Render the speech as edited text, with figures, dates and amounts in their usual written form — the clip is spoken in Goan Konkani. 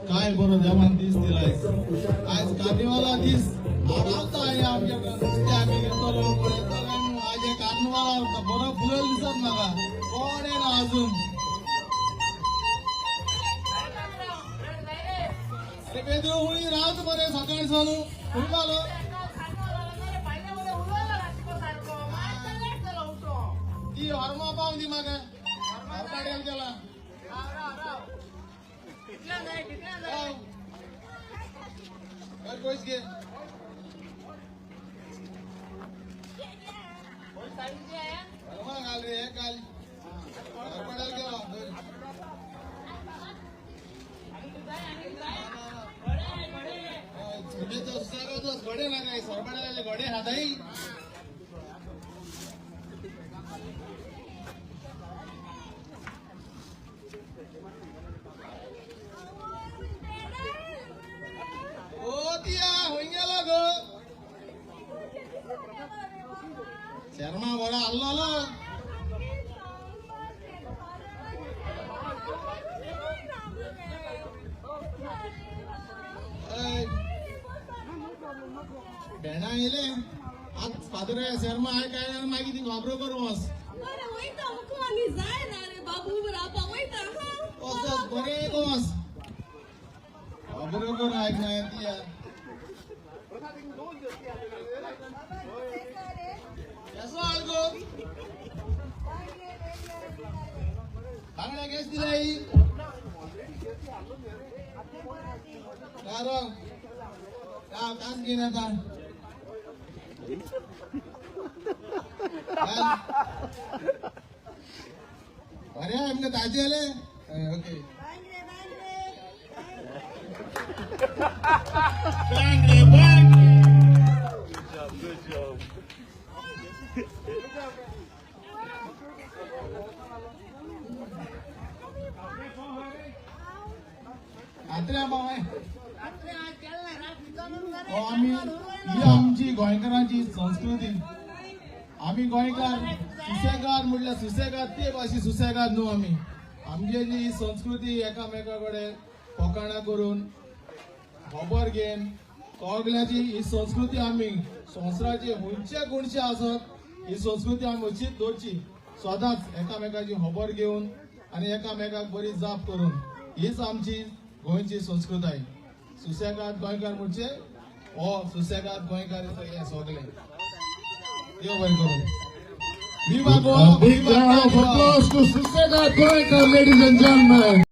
काय बरो देवान दीस दिला आयज कार्निवाला दीस. हांव रावता हांगा आमच्या नुस्तें आमी घेतलो कोण येतलो काय न्हू. आयज हे कार्निवाला बरो फुलल दिसत म्हाका. कोण येना अजून. अरे पेद्रो, हुंय रावत मरे सकाळी सावन? खंय घालो ती? हरमा पाव दी म्हाका. हरपाड्याल गेला. राव. बरं, पयस घे. हरमा घाल रे, हे घाल. हरपाड्याल गेला. धर. हय, तुजे तो सुसेगादच घोडे नाका. सरपड्याले घोडे खाताय. ओ तिया, खंय गेलो गो? शर्मा बरो आल्लो. भेंडा येयले आत. फादर शर्मा हाय काय? मागीर ती खबरो करूं वच. बरें, वयता. मुको आनी जायना रे बाबू, रावपा वयता. वच वच, बरें गो, वच. खबरो करूं आयक ना तिया. केसो हाल गो? बांगड्या केस दिलाय? राव राव, कास घेन आता. बरें, आमकां ताजे आले. ओके. बांगडे बांगडे. Good job, good job. रात्र्या बाय. हो, आमी ही आमची गोंयकारांची संस्कृती. आमी गोंयकार सुसेगाद म्हटल्यार सुसेगाद, ते भाशे सुसेगाद न्हू आमी. आमगेली ही संस्कृती एकामेका कडेन फकाणां करून, खबर घेवन सगळ्याची ही संस्कृती. आमी संवसाराचे खंयचे खुणशे आसत, ही संस्कृती आमी अशीच दवरची सदांच, एकामेकाची खबर घेवन आनी एकामेकाक बरी जाप करून. हीच आमची गोंयची संस्कृताय. सुसेगाद गोंयकार म्हणजे हो सुसेगाद गोंयकार हे सगळे. देव बरें करूं. Viva Goa! A big Viva round of Carnival! Applause to Susegad Goenkar, ladies and gentlemen.